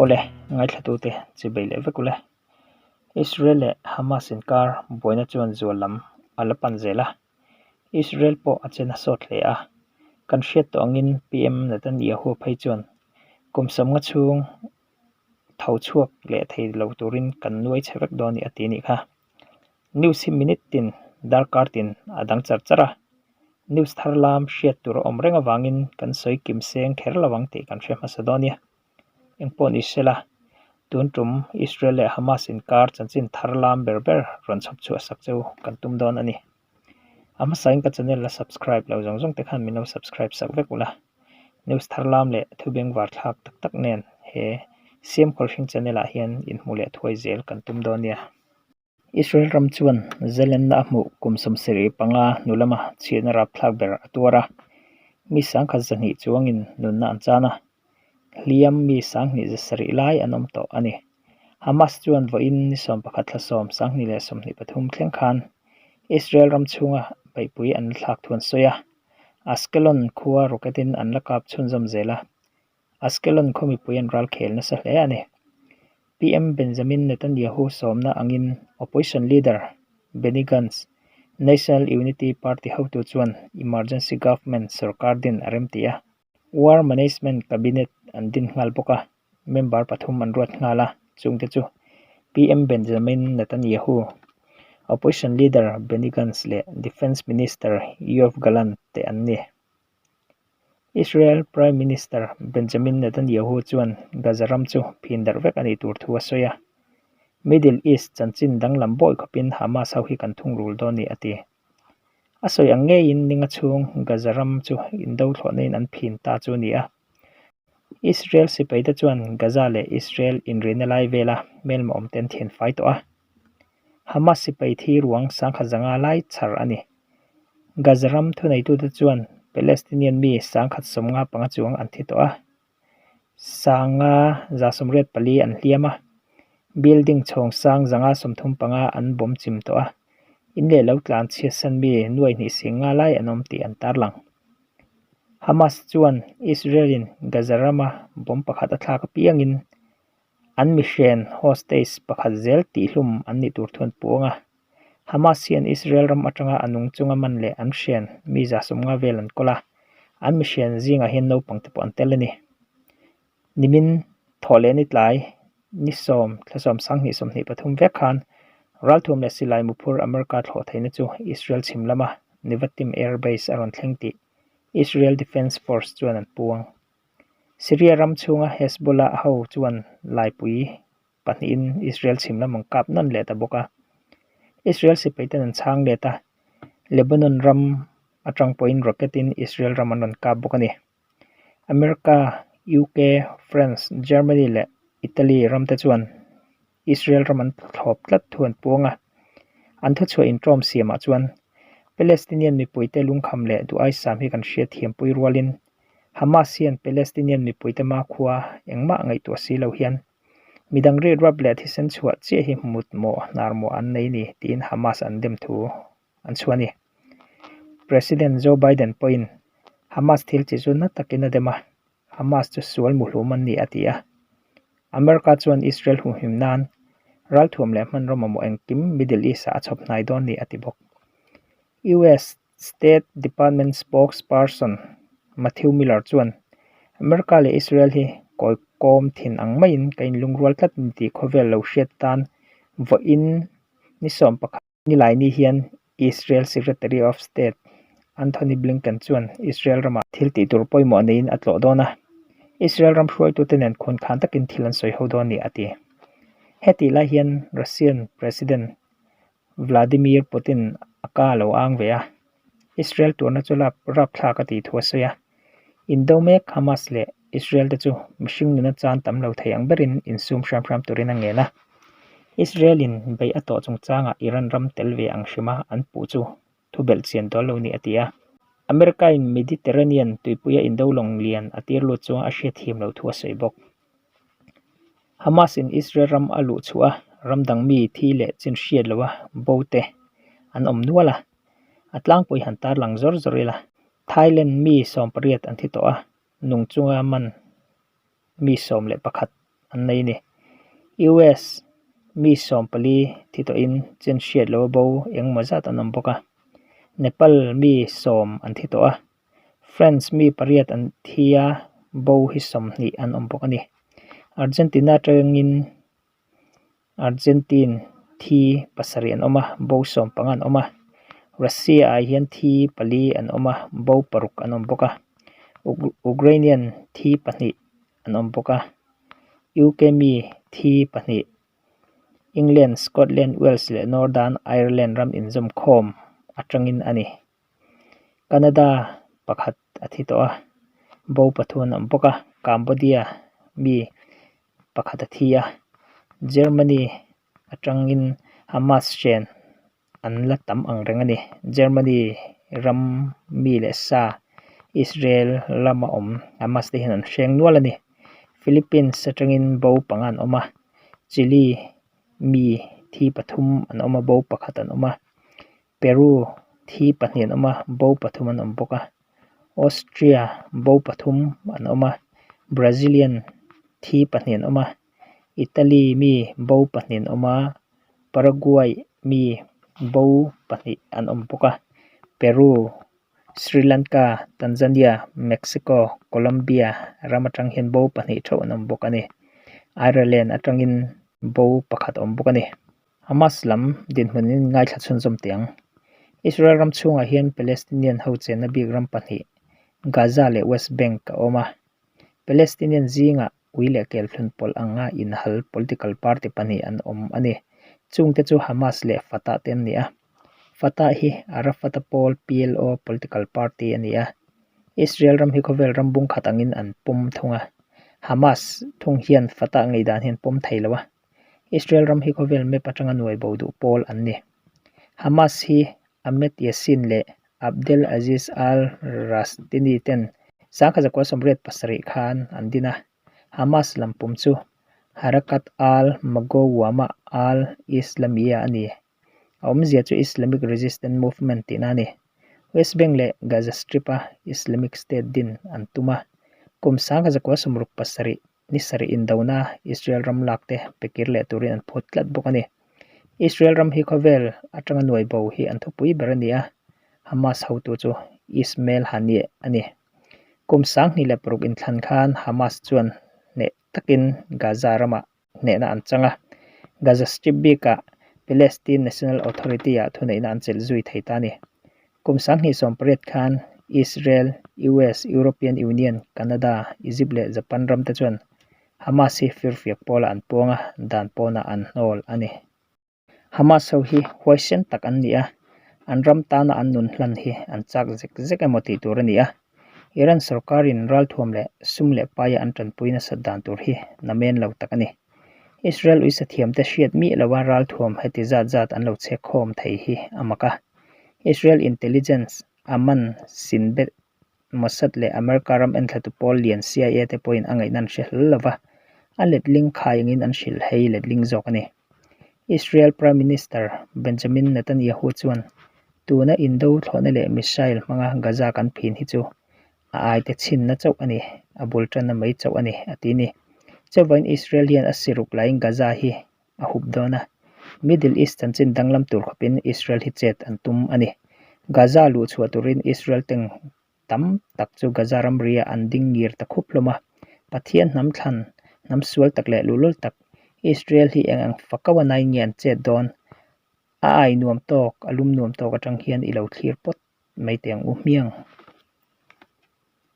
Awle, ngaithlatute chi bei leh vek ule. Israel leh Hamas inkar buaina chuan zual lam a la pan zel a, Israel pawh a che nasawt hle a. Kan hriat tawh angin PM Netanyahu phei chuan kum sawmnga chhung tho chhuak leh thei lo turin kan nuai chhe vek dawn ni a ti nih kha. News hi minute tin darkar tin a dang char char a, news thar lam hriat tur a awm reng avangin kan sawi kim seng kher lo ang tih kan hre hmasa dawn nia. Engpawh ni sela, tun tum Israel leh Hamas inkar chanchin thar lam ber ber rawn chhawp chhuah sak chu kan tum dawn a ni. A hmasain ka channel la subscribe lo zawng zawng te khan min lo subscribe sak vek ula. News thar lam leh thu bengvar thlak tak tak nen he Siam Khawlhring channel ah hian inhmu leh thuai zel kan tum dawn nia. Israel ram chuan Zelenna a hmuh kum 75 hnu lama chhiatna rapthlak ber a tuar a, mi sangkhat zahnih chuangin nunna an chan a, hliam mi sanghnih zasarih lai an awm tawh a ni. Hamas chuan vawiin ni 11 thla sawm 2023 thleng khan Israel ram chhunga beihpui an la thlak thu an sawi a, Ashkelon khua rocket in an la kap chhunzawm zel a, Ashkelon khaw mipui an ralkhel nasa hle a ni. PM Benjamin Netanyahu sawmna angin Opposition Leader Benny Gantz, National Unity Party hotu chuan Emergency Government sorkar din a remti a. War Management Cabinet an din nghal bawk a, member pathum an ruat nghal a, chungte chu PM Benjamin Netanyahu, Opposition Leader Benny Gantz leh Defence Minister Yoav Gallant te an ni. Israel Prime Minister Benjamin Netanyahu chuan Gaza ram chu phin darh vek a nih tur thu a sawi a, Middle East chanchin danglam bawi khawpin Hamas ho hi kan thungrul dawn ni a ti. A sawi ang ngeiin ninga chhung Gaza ram chu indo thlawhnain an phin ta chu a ni a. Israel sipaite chuan Gaza leh Israel inrihna lai vela hmelma awmte an thianfai tawh a. Hamas sipai thi ruang sangkhat zanga lai chhar a ni. Gaza ram thuneitute chuan Palestinian mi sangkhat 55 chuang an thi tawh a, sanga 184 an hliam a, building chhawng sang zanga 35 an bawm chim tawh a, in leh lo tlan chhiatsan mi nuai hnih sing nga lai an awm tih an tarlang. Hamas chuan Israel-in Gaza rama bomb pakhat a thlak apiangin An mihren, hostage, pakhat zel tihhlum an nih tur thu an puang a. Hamas hian Israel ram atanga a nung chunga man leh an hren mi 150 vel an kawl a, an mihren zingah hian naupang te pawh an tel a ni. Nimin thawh leh ni tlai ni sawm thla sawm sanghnih sawmhnih pathum vek khan ralthuam leh silai muphur America thlawh theihna chu Israel chhim lama Nevatim Air Base a rawn thleng tih Israel Defence Force chuan an puang. Syria ram chhunga Hezbollah ho chuan laipui pahnihin Israel chhim lam an kap nawn leh ta bawk a. Israel sipaiten an chhang let a, Lebanon ram atang pawhin rocket in Israel ram an rawn kap bawk a ni. America, UK, France, Germany leh Italy ramte chuan Israel ram an thlawp tlat thu an puang a. An thuchhuah inṭawm siamah chuan Palestinian mipuite lungkham leh duhaisam hi kan hriatthiampui rualin Hamas hian Palestinian mipuite hmakhua engmah ngaihtuah si lo hian midang rit rap leh thisen chhuah chiah hi hmut mawh hnar mawh an nei ni tiin Hamas an dem thu an chhuah a ni. President Joe Biden pawhin Hamas thil chi chu na takin a dem a. Hamas chu sual muhlum an ni a ti a. America chuan Israel humhim nan ralthuam leh hmanraw mamawh engkim Middle East ah a chhawp hnai dawn ni a ti bawk. US State Department spokesperson Matthew Miller chuan America leh Israel hi kawi kawm thin ang maiin ka inlungrual tlat ni tih khawvel lo hriat tan vawiin ni 11 Nilaini hian Israel Secretary of State Anthony Blinken chuan Israel ramah thil tih tur pawimawh neiin a tlawh dawn a, Israel ram hruaitute nen khunkhan takin thil an sawi ho dawn ni a ti. Hetih lai hian Russian President Vladimir Putin a ka lo ang ve a, Israel tuarna chu lap rapthlak a tih thu a sawi a. Indo mek Hamas leh Israel te chu mihring nuna chan tam lo thei ang berin insum hram hram turin a ngen a. Israel in beih a tawh chungchangah Iran ram tel ve ang hrima an puh chu thu belh chian dawl lo ni a ti a. America in Mediterranean tuipuia indo lawng lian a tir lut chuang a hriatthiam loh thu a sawi bawk. Hamas in Israel ram a luh chhuah a, ram dang mi thi leh chin hriat loha bo te an awm nual a, a tlangpui han tarlang zawr zawr ila. Thailand mi 18 an thi tawh a, nung chunga man mi 11. an nei a ni. US mi 14 thi tawhin chen hriat loha bo engemaw zat an awm bawk a. Nepal mi 10 an thi tawh a, France mi pariat an thi a, bo hi 20 an awm bawk a ni. Argentina atangin Argentine thi pasarih an awm a, bo 15 an awm a. Russia ah hian thi pali an awm a, bo paruk an awm bawk a. Ukrainian thi pahnih an awm bawk a. UK mi thi pahnih England, Scotland, Wales leh Northern Ireland ram inzawm khawm atangin a ni. Canada pakhat a thi tawh a, bo pathum an awm bawk a, Cambodia mi pakhat a thi a, Germany atangin Hamas hren an la tam ang reng a ni. Germany ram mi leh sa Israel lama awm Hamas te hian an hreng nual a ni. Philippines atangin bo panga an awm a, Chile mi thi pathum an awm a, bo pakhat an awm a. Peru thi pahnih an awm a, bo pathum an awm bawk a, Austria bo pathum an awm a, Brazilian thi pahnih an awm a, Italy mi bo pahnih an awm a, Paraguay mi bo pahnih an awm bawk a, Peru, Sri Lanka, Tanzania, Mexico, Colombia ram atang hian bo pahnih theuh an awm bawk a ni. Ireland atangin bo pakhat a awm bawk a ni. Hamas lam dinhmun in ngaithla chhunzawm teh ang. Israel ram chhungah hian Palestinian ho chenna bik ram pahnih, Gaza leh West Bank a awm a. Palestinian zingah ui leh kelthlun pawlh anga inhal political party pahnih an awm a ni. Chungte chu Hamas leh Fatah te an ni a. Fatah hi Arafat-a pawl PLO political party a ni a. Israel ram hi khawvel ram bung khat angin an pawm thung a. Hamas thung hian Fatah ngeidan hi an pawm thei lo a. Israel ram hi khawvel map atanga nuai bo duh pawl an ni. Hamas hi Ahmed Yassin leh Abdel Aziz al-Rastini ten 1987 khan an din a. Hamas lampum chu Harakat al-Mugawwama al-Islamiyya a ni. A awmzia chu Islamic Resistance Movement tihna a ni. West Bank leh Gaza Strip-a Islamic State din an tum a. Kum 1967 Ni sarih indona Israel ram lak te pe kir leh turin an phut tlat bawk a ni. Israel ram hi khawvel atanga nuai bo hi an thupui ber a ni a, Hamas hotu chu Ismail Haniyeh a ni. Kum 2006 inthlan khan Hamas chuan hneh takin Gaza ramah hnehna an chang a, Gaza Strip bikah Palestine National Authority-ah thuneihna an chelh zui thei ta a ni. Kum 2018 khan Israel, US, European Union, Canada, Egypt leh Japan ram te chuan Hamas hi firfiak pawlah an puang a, dan pawnah an hnawl a ni. Hamas ho hi huaisen tak an ni a, an ram tana an nun hlan hi an chak zek zek emaw tih tur a ni a. Iran sorkarin ralthuam leh sum leh paia an tanpui nasat dan tur hi namen lo tak a ni. Israel uisa thiamte hriat miah loa ralthuam heti zat zat an lo chhek khawm thei hi a mak a. Israel intelligence, Aman, Shin Bet, Mossad leh America ram enthlatu pawl lian CIA te pawhin a ngaihna an hre hlel lova, a letling khai angin an hrilh hei letling zawk a ni. Israel Prime Minister Benjamin Netanyahu chuan tuna indo thlawhna leh missile hmanga Gaza kan phin hi chu a aite chhinna chauh a ni, a bul tanna mai chauh a ni, a ti ni. Chuvangin Israel hian a siruk laiin Gaza hi a hup dawn a, Middle East chanchin danglam tur khawpin Israel hi chet an tum a ni. Gaza luh chhuah turin Israel teng tam tak chu Gaza ramria an ding ngir ta khup hlawm a, Pathian hnam thlan, hnam sual tak leh luhlul tak Israel hi eng ang fakau a nai nge an chet dawn? A ai nuam tawk, a lum nuam tawk atang hian i lo thlir pawt mai teh ang u hmiang.